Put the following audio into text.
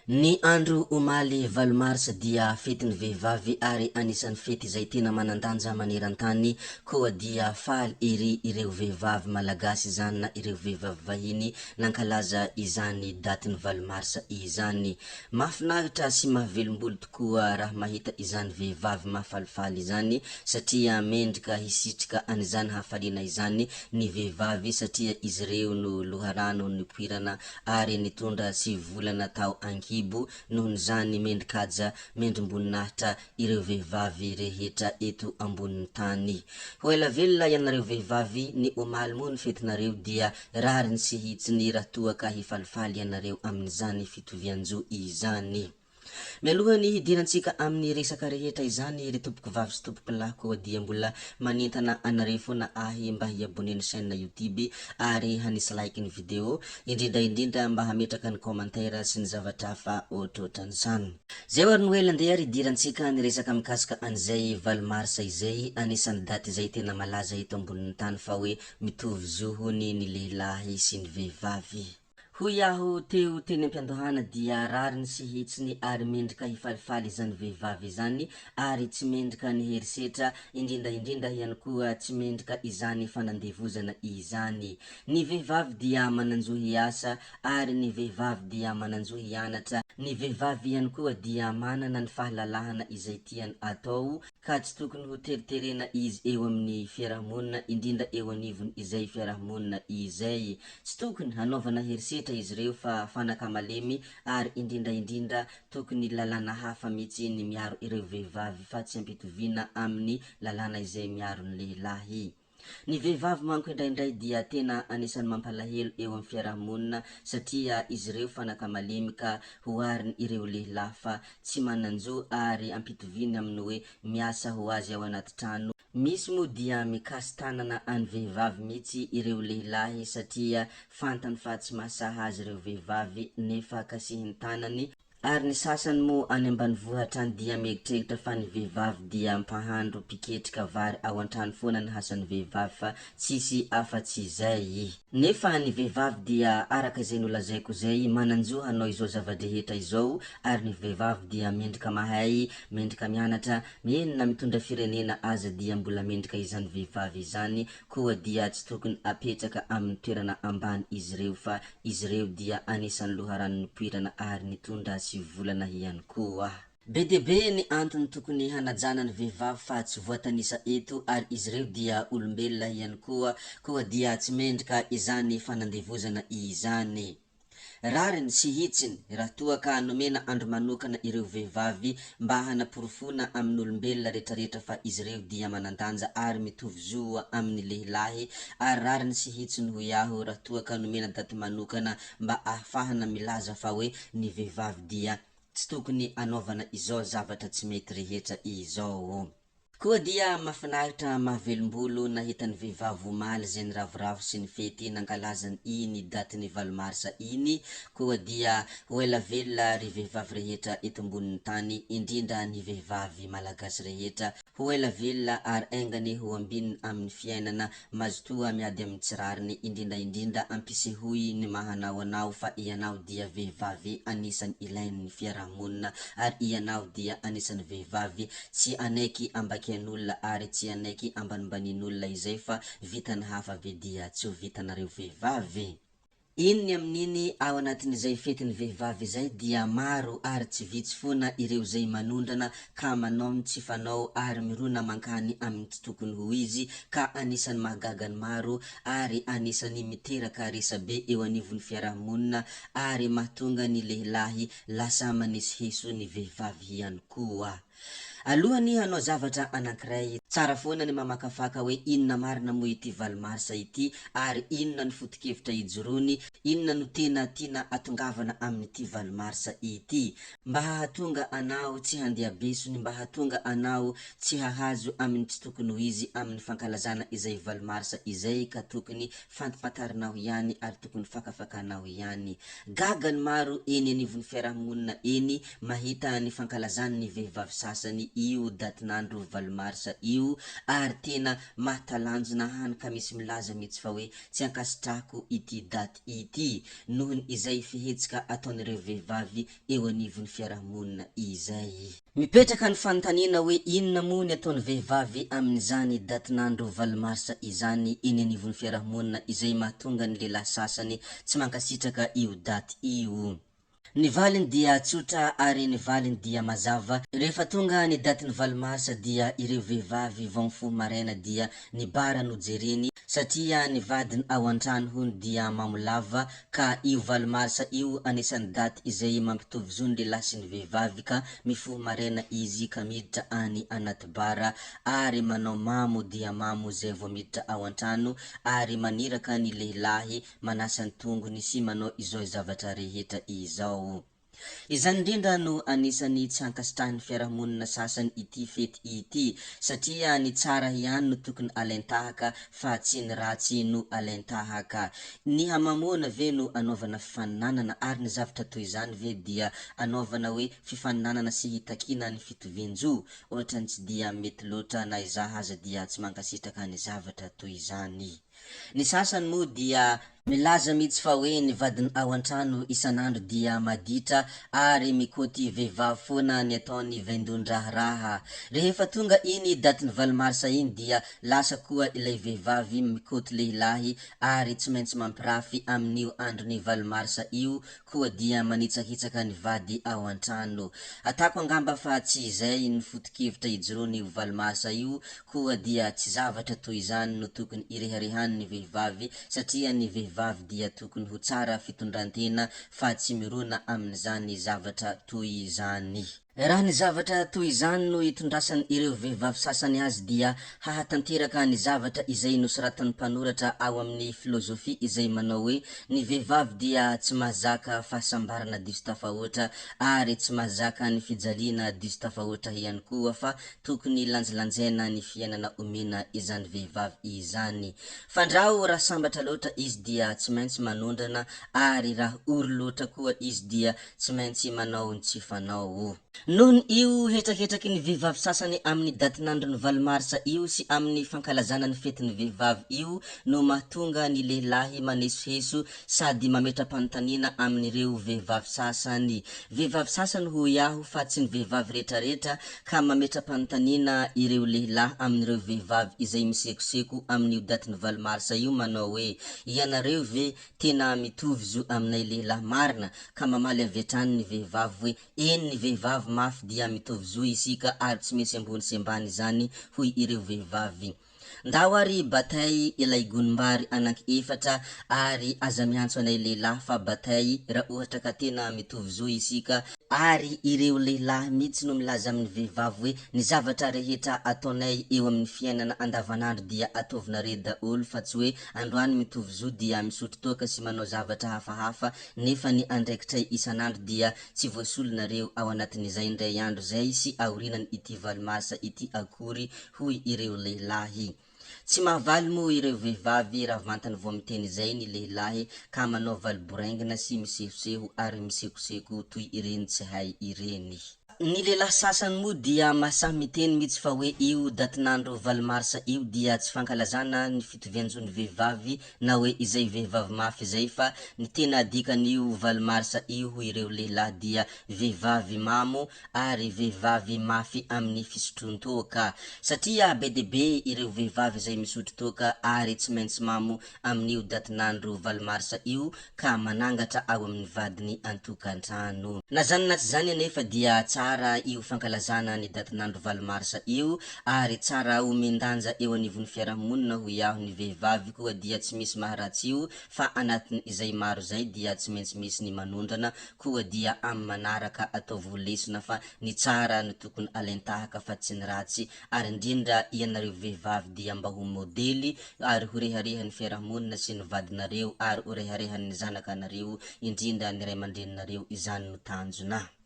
Ny andro omaly valo marsa dia fetin'ny vehivavy ary anisan'ny fety izay tena manan-danja maneran-tany koa dia faly ery ireo vehivavy malagasy izany na ireo vehivavy vahiny nankalaza izany datin'ny valo marsa izany. Mahafinaritra sy mahavelom-bolo tokoa raha mahita izany vehivavy mahafalifaly izany satria mendrika hisitrika an'izany hafaliana izany ny vehivavy satria izy ireo no loharano nipoirana ary nitondra 9 volana tao ankibo, nohon'izany mendri-kaja, mendrim-boninahitra ireo vehivavy rehetra eto ambonin'ny tany. Ho ela velona ianareo vehivavy, ny omaly moa ny fetinareo dia rariny sy hitsiny raha toa ka hifalifaly ianareo amin'izany fitovian-jo izany. Mialoha ny hidirantsika amin'ny resaka rehetra izany ry tompokovavy sy tompokolahy koa dia mbola manentana anareo foana ahy mba hi-abonner ny chaîne youtube ary hanisy like ny vidéo, indrindra indrindra mba hametraka ny commentaire sy ny zavatra hafa ohatrohatran'izany. Zay ary no ela ndeha ary hidirantsika ny resaka mikasika an'izay valo mars izay, anisan'ny daty izay tena malaza eto ambonin'ny tany fa hoe mitovy zo hony ny lehilahy sy ny vehivavy. Hoy aho teo teny am-piandohana dia rariny sy hitsiny ary mendrika hifalifaly izany vehivavy izany ary tsy mendrika ny herisetra, indrindra indrindra ihany koa tsy mendrika izany fanandevozana izany. Ny vehivavy dia manan-jo hiasa ary ny vehivavy dia manan-jo hianatra, ny vehivavy ihany koa dia manana ny fahalalahana izay tiany atao ka tsy tokony ho teriterena izy eo amin'ny fiarahamonina indrindra eo anivon izay fiarahamonina izay. Tsy tokony hanaovana herisetra izy ireo fa fanaka malemy ary indrindra indrindra tokony lalàna hafa mitsy ny miaro ireo vehivavy fa tsy ampitoviana amin'ny lalàna izay miaro ny lehilahy. Ny vehivavy manko indraindray dia tena anisan'ny mampalahelo eo amin'ny fiarahamonina satria izy ireo fanaka malemy ka ohariny ireo lehilahy fa tsy manan-jo ary ampitoviany amin'ny hoe miasa ho azy ao anaty trano. Misy moa dia mikasi-tanana any vehivavy mihitsy ireo lehilahy satria fantany fa tsy mahasaha azy ireo vehivavy nefa kasihiny tanany. Ary ny sasany moa any ambanivohitra any dia mieritreritra fa ny vehivavy dia mpahandro mpiketrika vary ao an-trano foana ny hasan'ny vehivavy fa tsisy afa-tsy izay. Nefa ny vehivavy dia araka izay nolazaiko izay manan-jo hanao izao zava-drehetra izao ary ny vehivavy dia mendrika mahay, mendrika mianatra, eny na mitondra firenena aza dia mbola mendrika izany vehivavy izany koa dia tsy tokony apetraka amin'ny toerana ambany izy ireo fa izy ireo dia anisan'ny loharano nipoirana ary nitondra 9 volana ihany koa. Be dia be ny antony tokony hanajana ny vehivavy fa tsy voatanisa eto ary izy ireo dia olombelona ihany koa koa dia tsy mendrika izany fanandevozana izany. Rariny sy hitsiny raha toa ka nomena andro manokana ireo vehivavy mba hanaporofoana amin'olombelona retraretra fa izy ireo dia manan-danja ary mitovy zo amin'ny lehilahy ary rariny sy hitsiny hoy aho raha toa ka nomena daty manokana mba ahafahana milaza fa hoe ny vehivavy dia tsy tokony anaovana izao zavatra tsy mety rehetra izao. Koa dia mafinaritra mahavelombolo nahita ny vehivavy omaly izay niravoravo sy nifety nankalazany iny datin'ny valo marsa iny, koa dia ho ela velona ry vehivavy rehetra eto ambonin'ny tany, indrindra ny vehivavy malagasy rehetra, ho ela velona ary enga anie ho ambinina amin'ny fiainana, mazotoa miady amin'ny tsy rariny, indrindra indrindra ampisehoy ny maha anao anao fa ianao dia vehivavy anisan'ny ilain'ny fiarahamonina ary ianao dia anisan'ny vehivavy Tsy anaiky ambakian'olona ary tsy anaiky ambanimbanian'olona izay fa vitan'ny hafa ve dia tsy ho vitanareo vehivavy? Iny ny amin'iny ao anatin'izay fetin'ny vehivavy izay dia maro ary tsy vitsy foana ireo izay manondrana ka manao ny tsy fanao ary mirona mankany amin'ny tsy tokony ho izy ka anisan'ny mahagaga ny maro ary anisan'ny miteraka resabe eo anivon'ny fiarahamonina ary mahatonga ny lehilahy lasa manisy heso ny vehivavy ihany koa. Alohan'ny hanao zavatra anankiray, tsara foana ny mamakafaka hoe inona marina moa ity valo marsa ity ary inona ny foto-kevitra ijoroany, inona no tena tiana atongavana amin'ity valo marsa ity. Mba hahatonga anao tsy handeha besony, mba hahatonga anao tsy hahazo amin'ny tsy tokony ho izy amin'ny fankalazana izay valo marsa izay ka tokony fantapantarinao ihany ary tokony fakafakanao ihany. Gaga ny maro eny anivon'ny fiarahamonina eny mahita ny fankalazan'ny vehivavy sasany io datin'andro valo marsa io. io ary tena mahatalanjona hany ka misy milaza mihitsy fa hoe tsy ankasitrahako ity daty ity nohon izay fihetsika ataon'ireo vehivavy eo anivon'ny fiarahamonina izay. Mipetraka ny fanontaniana hoe inona moa ny ataon'ny vehivavy amin'izany datin'andro valo marsa izany eny anivon'ny fiarahamonina izay mahatonga ny lehilahy sasany tsy mankasitraka io daty io. Ny valiny dia tsotra ary ny valiny dia mazava, rehefa tonga ny datin'ny valo marsa dia ireo vehivavy vao mifoha maraina dia ny bara no jereny satria ny vadiny ao an-trano hono dia mamo lava ka io valo marsa io anisan'ny daty izay mampitovy zo ny lehilahy sy ny vehivavy ka mifoha maraina izy ka miditra any anaty bara ary manao mamo dia mamo zay vao miditra ao an-trano ary maniraka ny lehilahy manasa ny tongony sy manao izao zavatra rehetra izao. Izany indrindra no anisan'ny tsy ankasitrahin'ny fiarahamonina sasany ity fety ity satria ny tsara ihany no tokony alain-tahaka fa tsy ny ratsy no alain-tahaka. Ny hamamoana ve no anaovana fifaninanana ary ny zavtra toy izany ve dia anaovana hoe fifaninanana sy hitakiana ny fitovian-jo? Ohatran'ny tsy dia mety loatra na izaho aza dia tsy mankasitraka ny zavatra toy izany. Ny sasany moa dia milaza mihitsy fa hoe ny vadiny ao an-trano isan'andro dia maditra ary mikoty vehivavy foana ny ataony vaindohan-draharaha. Rehefa tonga iny datin'ny valo marsa iny dia lasa koa ilay vehivavy mikoty lehilahy ary tsy maintsy mampirafy amin'io andron'ny valo marsa io koa dia manitsakitsaka ny vady ao an-trano. Atako angamba fa tsy izay ny foto-kevitra ijoroan'io valo marsa io Koa dia tsy zavatra toy izany no tokony ireharehan'ny vehivavy satria ny vehivavy dia tokony ho tsara fitondrantena fa tsy mirona amin'izany zavatra toy izany. Raha ny zavatra toy izany no itondrasan ireo vehivavy sasany azy dia hahatanteraka ny zavatra izay nosoratan'ny mpanoratra ao amin'ny filozofia izay manao hoe ny vehivavy dia tsy mahazaka fahasambarana diso tafahoatra ary tsy mahazaka ny fijaliana diso tafahoatra ihany koa fa Tokony lanjalanjaina ny fiainana omena izany vehivavy izany. Fandrao raha sambatra loatra izy dia tsy maintsy manondrana ary raha ory loatra koa izy dia tsy maintsy manao ny tsy fanao. Nohon io hetraketraky ny vehivavy sasany amin'ny datin'andron'ny valo marsa io sy amin'ny fankalazana ny fetin'ny vehivavy io no mahatonga ny lehilahy manesoheso sady mametra-panontaniana amin'ireo vehivavy sasany. Vehivavy sasany hoy aho fa tsy ny vehivavy retraretra ka mametra-panontaniana ireo lehilahy amin'ireo vehivavy izay misekoseko amin'io datin'ny valo marsa io manao hoe ianareo ve tena mitovy zo aminay lehilahy marina? Ka mamaly avy hatrany ny vehivavy hoe eny ny vehivavy mafy dia mitovy zo isika ary tsy misy ambony sy ambany izany hoy ireo vehivavy. Ndao ary batay ilay gonim-bary ananky efatra ary aza miantso anay lehilahy fa batay raha ohatra ka tena mitovy zo isika, ary ireo lehilahy mitsy no milaza amin'ny vehivavy hoe ny zavatra rehetra ataonay eo amin'ny fiainana andavanandro dia ataovinareo daholo fa tsy hoe androany mitovy zo dia misotro toaka sy manao zavatra hafahafa nefa ny andraikitray isan'andro dia tsy voasolonareo ao anatin'izay indray andro zay sy aorinan ity valo marsa ity akory hoy ireo lehilahy. Tsy mahavaly moa ireo vehivavy raha vantany vao miteny izay ny lehilahy ka manao valy boraingina sy misehoseho ary misekoseko toy ireny tsy hay ireny. Ny lehilahy sasany moa dia mahasahy miteny mitsy fa hoe io datin'andro valo marsa io dia tsy fankalazana ny fitovian-jon'ny vehivavy na hoe izay vehivavy mafy izay fa ny tena dikan'io valo marsa io hoy ireo lehilahy dia vehivavy mamo ary vehivavy mafy amin'ny fisotroan-toaka. Satria be dia be ireo vehivavy izay misotro toaka ary tsy maintsy mamo amin'io datin'andro valo marsa io ka manangatra ao amin'ny vadiny an-tokantrano. Na izany na tsy izany anefa dia tsara io fankalazana ny datin'andro valo marsa io ary tsara omen-danja eo anivon'ny fiarahamonina hoy aho ny vehivavy koa dia tsy misy maharatsy io fa anatin'izay maro izay dia tsy maintsy misy ny manondrana Koa dia amin'ny manaraka ataovy ho lesona fa ny tsara no tokony alain-tahaka fa tsy ny ratsy ary indrindra ianareo vehivavy dia mba ho modely ary ho reharehan'ny fiarahamonina sy ny vadinareo ary ho reharehan'ny zanakanareo indrindra ny ray aman-dreninareo izany no tanjona.